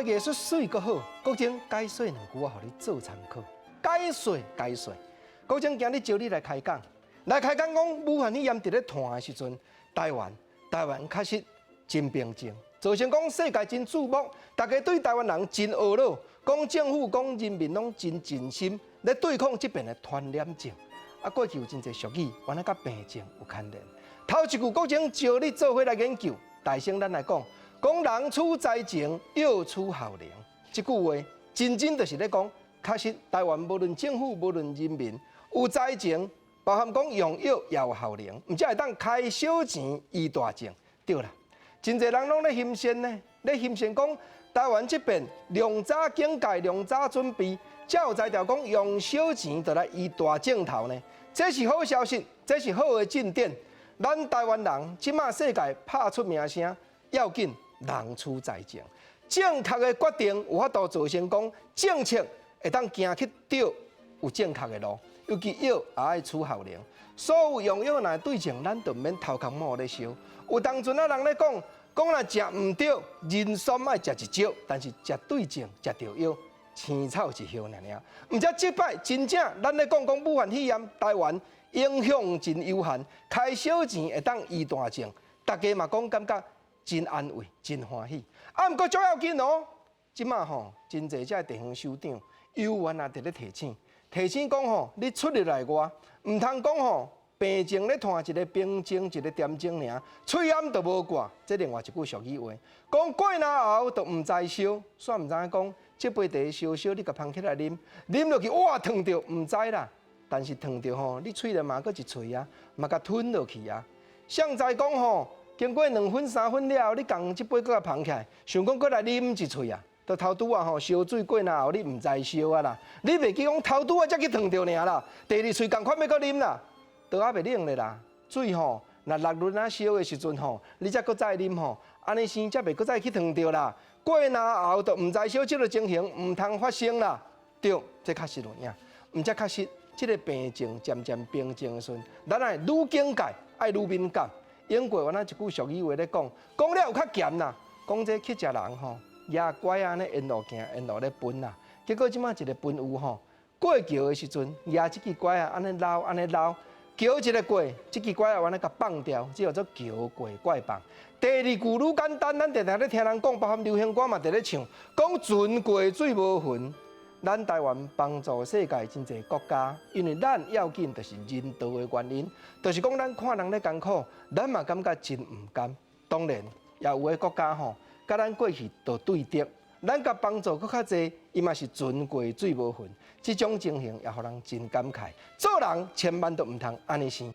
藝術媠閣好，國政解說兩句，我予你做參考。解說解說，國政今日招你來開講，來開講講武漢肺炎佇咧傳的時陣，台灣台灣確實真平靜，造成講世界真注目，大家對台灣人真懊惱，講政府講人民攏真盡心咧對抗這遍的傳染症。啊，過去有真濟俗語，原來佮病症有牽連。頭一句國政招你做伙來研究，大聲咱來講，講人處災情，藥處效靈。這句話真真就是咧講，確實台灣無論政府無論人民有災情，包含講用藥也有效靈，毋才會當開小錢醫大症。對啦，真濟人攏咧欣羨呢，咧欣羨講台灣這遍量早警戒、量早準備，才有才調講用小錢就來醫大症頭呢。這是好消息，這是好的進展。咱台灣人這馬世界拍出名聲，要緊人處在情，正確的決定有法度造成講政策會當行去對有正確的路，尤其藥也愛處效能。所有用藥若對症，咱就毋免頭殼毛咧燒。有當陣啊人咧講，講若食毋對，人參愛食一少，但是食對症食著藥，青草一葉爾爾。毋才這擺真正咱咧講講武漢肺炎，台灣影響真有限，開小錢會當醫大症，大家嘛講感覺真安慰，真歡喜。啊，毋過足要緊哦，這馬吼真濟這地方首長猶原也佇咧提醒，提醒講吼，你出入內外，毋通講吼病症咧傳一個平靜一個點鐘爾，喙罨就無掛。這另外一句俗語話，講過若喉就毋知燒，煞毋知影講這杯茶燒燒，你共捧起來啉，啉落去哇燙著，毋知啦。但是燙著吼，你喙內嘛閣一喙啊，嘛共吞落去啊。誰知講吼，經過2分3分了後，你共這杯閣共捧起來，想講閣來啉一喙啊，就頭拄仔吼燒水過若喉，你毋知燒啊啦。你袂記講頭拄仔才去燙著爾啦，第二喙仝款欲閣啉啦，都猶未冷咧啦。水吼，若落輪仔燒的時陣吼，你才閣再啉吼，按呢生才袂閣再去燙著啦。過若喉就毋知燒，這個情形毋通發生啦。對，這確實有影，毋才確實。這個病情漸漸平靜的時陣，咱愛愈警戒，愛愈敏感。英國原來一句俗語話咧講，講了有較鹹啦，講這乞食人吼，攑拐仔呢沿路行，沿路咧分啦。結果這馬一個分有吼，過橋的時陣，攑這支拐仔按呢摎，按呢摎，橋一个過，這支拐仔按呢共放掉，這叫做橋過拐放。第二句愈簡單，咱定定咧聽人講，包含流行歌嘛，佇咧唱，講船過水無痕。咱台灣幫助世界真濟國家，因為咱要緊就是人道的原因，就是講咱看人咧艱苦，咱嘛感覺真毋甘。當然，也有的國家吼，佮咱過去就對敵，咱共幫助閣較濟，伊嘛是船過水無痕。這種情形也予人真感慨。做人千萬都毋通按呢想。